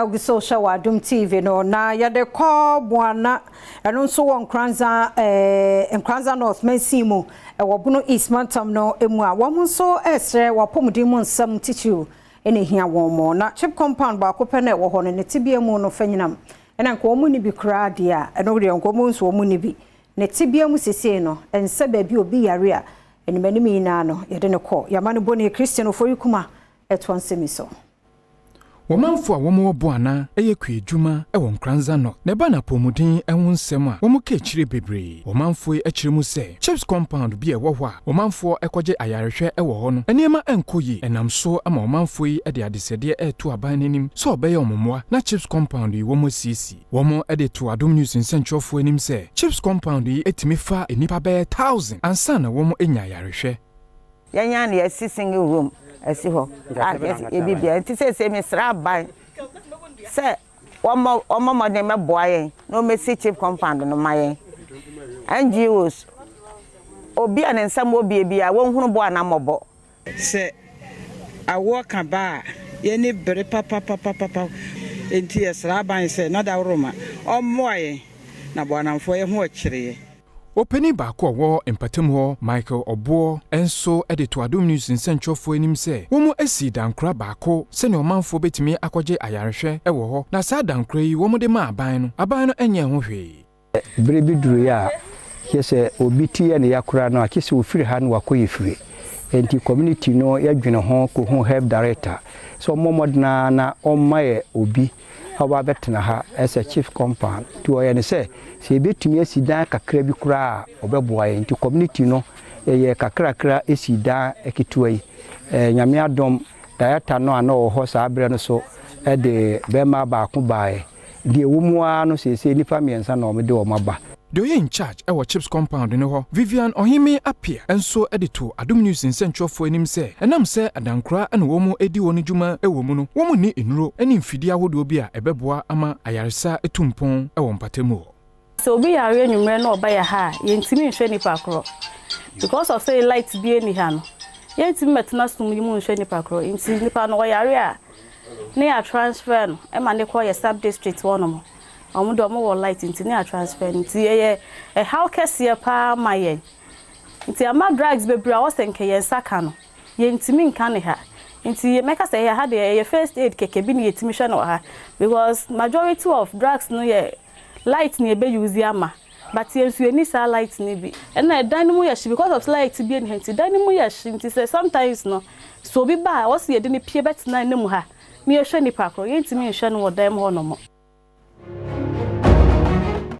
Agu so hyɛ wɔ Adom TV no na yɛde kɔ Boana, ɛno nso wɔ Nkoranza, Nkoranza North mansin mu, ɛwɔ Bono East mantam no mu a, wɔn nso ɛresrɛ wɔapɔmuden mu nsɛm titiriw ɛna ehia wɔn mo. Na CHPS compound baako pɛ na ɛwɔ hɔ no, ne tibea mu no fanyinam ɛna nka wɔn ni bi koraa deɛ a, ɛno deɛ nka wɔn nso wɔn ni bi. Ne tibea mu siesie no ɛnsɛ baabi obi yare a anim anim nyinaa no yɛde no kɔ. Yɛama no bɔ ne Christian Ofori Kuma ɛtoa nsɛm yi so. Wɔmanfo a wɔwɔ Boana ɛyɛ kuadwuma ɛwɔ Nkoranza no na ɛba n'apɔmuden ho nsɛm a wɔn ka akyire bebree. Wɔmanfo yi akyerɛ mu sɛ CHPS compound bi a ɛwɔ hɔ a wɔmanfoɔ ɛkɔgye ayarehwɛ ɛwɔ hɔ no, nneɛma ɛnkɔ yie. Ɛnam so ama wɔmanfoɔ yi de adesɛdeɛ ɛreto aban n'anim sɛ ɔbɛyɛ wɔn mmoa na CHPS compound yi wɔn asiesie. Wɔn de to Adom News nsɛntwerɛfoɔ anim sɛ CHPS compound yi etumi fa nnipa bɛyɛ 1,000 ansa na wɔn anya ayarehwɛ. Yɛnya ne yɛsi single room asi hɔ a yɛbi bia, nti seesei mesrɛ aban sɛ wɔmmɔ mmɔden mɛboa yɛn na wɔmmɛsi CHPS compound no ma yɛn. NGOs, obi a ne nsɛm wɔ bie bi a wɔnhunu boa na mmɔbɔ. Sɛ awoɔ ka ba a, yɛne bere papapapapa, nti yɛsrɛ aban sɛ na daworoma ɔmmoa yɛn na Boanamfoɔ yɛ ho ɔkyereɛ. Ɔpanin baako a ɔwɔ mpatam hɔ, Michael Ɔboɔ, nso de to Adom News nsɛntwerɛfoɔ anim sɛ wɔn asi dankora baako sɛnea ɔmanfoɔ bɛtumi akɔgye ayarehwɛ wɔ hɔ, na saa dankora yi wɔn de ma aban no, aban no nyɛ ho hwee. Bere bi duruiɛ a kyerɛ sɛ obi ti yɛ ne yakora no a, kyerɛ sɛ ofiri ha no wakɔ yɛ firi, nti community no yɛdwene ho kɔhu health director sɛ ɔmmɔ mmɔden na ɔmma yɛ obi a ɔba bɛtena ha ɛsɛ CHPS compound. Nti ɔyɛ ne sɛ yɛbɛtumi asi dan kakra bi koraa a, ɔbɛboa yɛn. Nti community no yɛyɛ kakrakra esi dan ketewa yi. Nyame adom, director no a na ɔwɔ hɔ saa berɛ no so ɛde bɛrima baako baeɛ. Deɛ ɛwɔ mu ara no, seesei nnipa mmiɛnsa na wɔde wɔn aba. Deɛ ɔyɛ in charge ɛwɔ CHPS compound no hɔ, Vivian Ɔheme Apia, nso de to Adom News nsɛntwerɛfoɔ anim sɛ ɛnam sɛ adankora na wɔn di wɔn dwuma wɔ mu no, wɔn nni nnuro ne mfidie ahodoɔ bi a ɛbɛboa ama ayaresa etu mpɔn wɔ mpatamu hɔ. Sɛ obi yare anwummerɛ na ɔba yɛ ha a, yɛntumi nhwɛ nipa korɔ because of sɛ light bi ani ha no, yɛntumi mɛtena sum yi mu nhwɛ nipa korɔ. Nti nipa no ɔyare a, ne yɛ transfer no ɛma ne kɔ yɛ sub district hɔnom. Ɔmo de ɔmo wɔ light, nti ne yɛ transfer no. Nti ɛyɛ ɛhaw kɛseɛ paa ma yɛn, nti ama drugs bebree a wɔsɛ nkɛ yɛn nsa ka no, yɛntumi nka ne ha. Nti mɛka sɛ ɛyɛ ha deɛ, ɛyɛ first aid kɛkɛ bi ne yɛtumi hwɛ no wɔ ha, because majority of drugs no yɛ light na ebe use ama, but yɛn nso yɛni saa light no bi. Ɛna ɛdan no mu yɛ hye because of light bi ɛni ha, nti dan no mu yɛ hye. Nti sɛ sometimes no so obi ba a, wɔsi yɛde ne pie bɛtena anim ha na yɛhwɛ nipa korɔ, yɛntumi nhwɛ no wɔ dan mu hɔ nom.